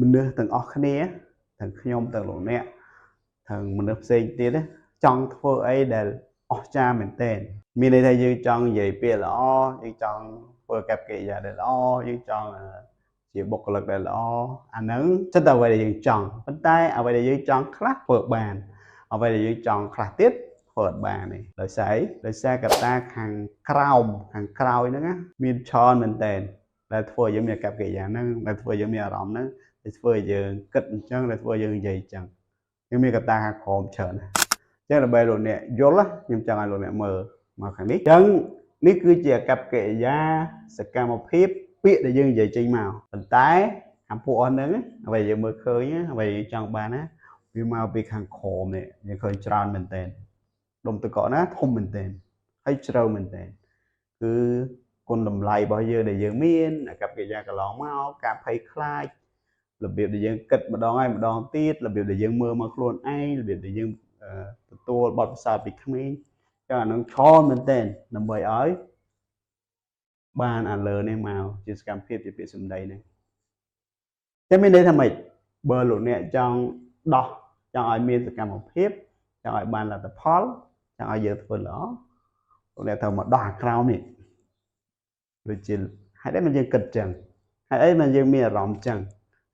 មនុស្សទាំងអស់គ្នាទាំងខ្ញុំទាំងលោកអ្នកទាំងមនុស្សផ្សេងទៀតណាចង់ធ្វើអីដែលអស្ចារ្យមែនទែនមានន័យថាយើងចង់និយាយពាក្យល្អយើងចង់ធ្វើអាកប្បកិរិយាដែលល្អយើងចង់ជាបុគ្គលិកដែលល្អអាហ្នឹងចិត្តតែអ្វីដែលយើងចង់ប៉ុន្តែអ្វីដែលយើងចង់ខ្លះធ្វើបានអ្វីដែលយើងចង់ខ្លះទៀតធ្វើអត់បានទេដោយសារអីដោយសារកត្តាខាងក្រោមខាងក្រោយហ្នឹងណាមានច្រើនមែនទែនដែលធ្វើឲ្យយើងមានអាកប្បកិរិយាហ្នឹងដែលធ្វើឲ្យយើងមានអារម្មណ៍ហ្នឹងដែលធ្វើឲ្យយើងគិតអញ្ចឹងដែលធ្វើឲ្យយើងនិយាយអញ្ចឹងយើងមានកត្តាខាងក្រោមច្រើនណាស់អញ្ចឹងដើម្បីលោកអ្នកយល់ខ្ញុំចង់ឲ្យលោកអ្នកមើលមកខាងនេះអញ្ចឹងនេះគឺជាអាកប្បកិរិយាសកម្មភាពពាក្យដែលយើងនិយាយចេញមកប៉ុន្តែអាពួកអស់ហ្នឹងអ្វីយើងមើលឃើញអ្វីយើងចង់បានណាវាមកពីខាងក្រោមនេះយើងឃើញច្រើនមែនទែនដុំទឹកកកណាធំមែនទែនហើយជ្រៅមែនទែនគឺគុណតម្លៃរបស់យើងដែលយើងមានអាកប្បកិរិយាកន្លងមកការភ័យខ្លាចរបៀបដែលយើងគិតម្ដងហើយម្ដងទៀតរបៀបដែលយើងមើលមកខ្លួនឯងរបៀបដែលយើងទទួលបទពិសោធន៍ពីក្មេងចឹងអានឹងច្រើនមែនទែនដើម្បីឲ្យបានអាលើនេះមកជាសកម្មភាពជាពាក្យសម្ដីហ្នឹងតែមានន័យថាម៉េចបើលោកអ្នកចង់ដោះចង់ឲ្យមានសកម្មភាពចង់ឲ្យបានលទ្ធផលចង់ឲ្យយើងធ្វើល្អលោកអ្នកត្រូវមកដោះអាក្រោមនេះដូចជាហេតុអីមិនយើងគិតចឹងហេតុអីមិនយើងមានអារម្មណ៍ចឹង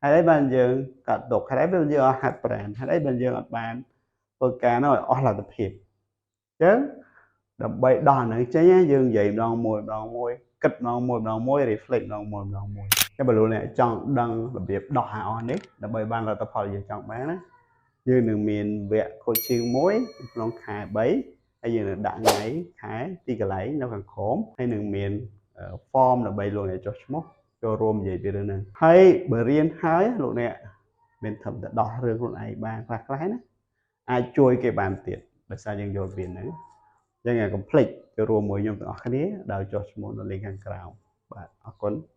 ហេតុអីបានយើងកាត់ទុកហេតុអីបានយើងអត់ហាត់ប្រាណហេតុអីបានយើងអត់បានធ្វើការនោះឲ្យអស់លទ្ធភាពអញ្ចឹងដើម្បីដោះអានឹងចេញយើងនិយាយម្ដងមួយម្ដងមួយគិតម្ដងមួយម្ដងមួយ reflect ម្ដងមួយម្ដងមួយតែបើលោកអ្នកចង់ដឹងរបៀបដោះអាអស់នេះដើម្បីបានលទ្ធផលយើងចង់បានណាយើងនឹងមានវគ្គ coaching មួយក្នុងខែ3ហើយយើងនឹងដាក់ថ្ងៃខែទីកន្លែងនៅខាងក្រោមហើយនឹងមាន form ដើម្បីលោកអ្នកចុះឈ្មោះចូលរួមនិយាយពីរឿងហ្នឹងហើយបើរៀនហើយលោកអ្នកមានត្រឹមតែដោះរឿងខ្លួនឯងបានខ្លះខ្លះណាអាចជួយគេបានទៀតដោយសារយើងយល់ពីហ្នឹងអញ្ចឹងកុំភ្លេចចូលរួមមួយខ្ញុំទាំងអស់គ្នាដោយចុះឈ្មោះនៅ link ខាងក្រោមបាទអរគុណ។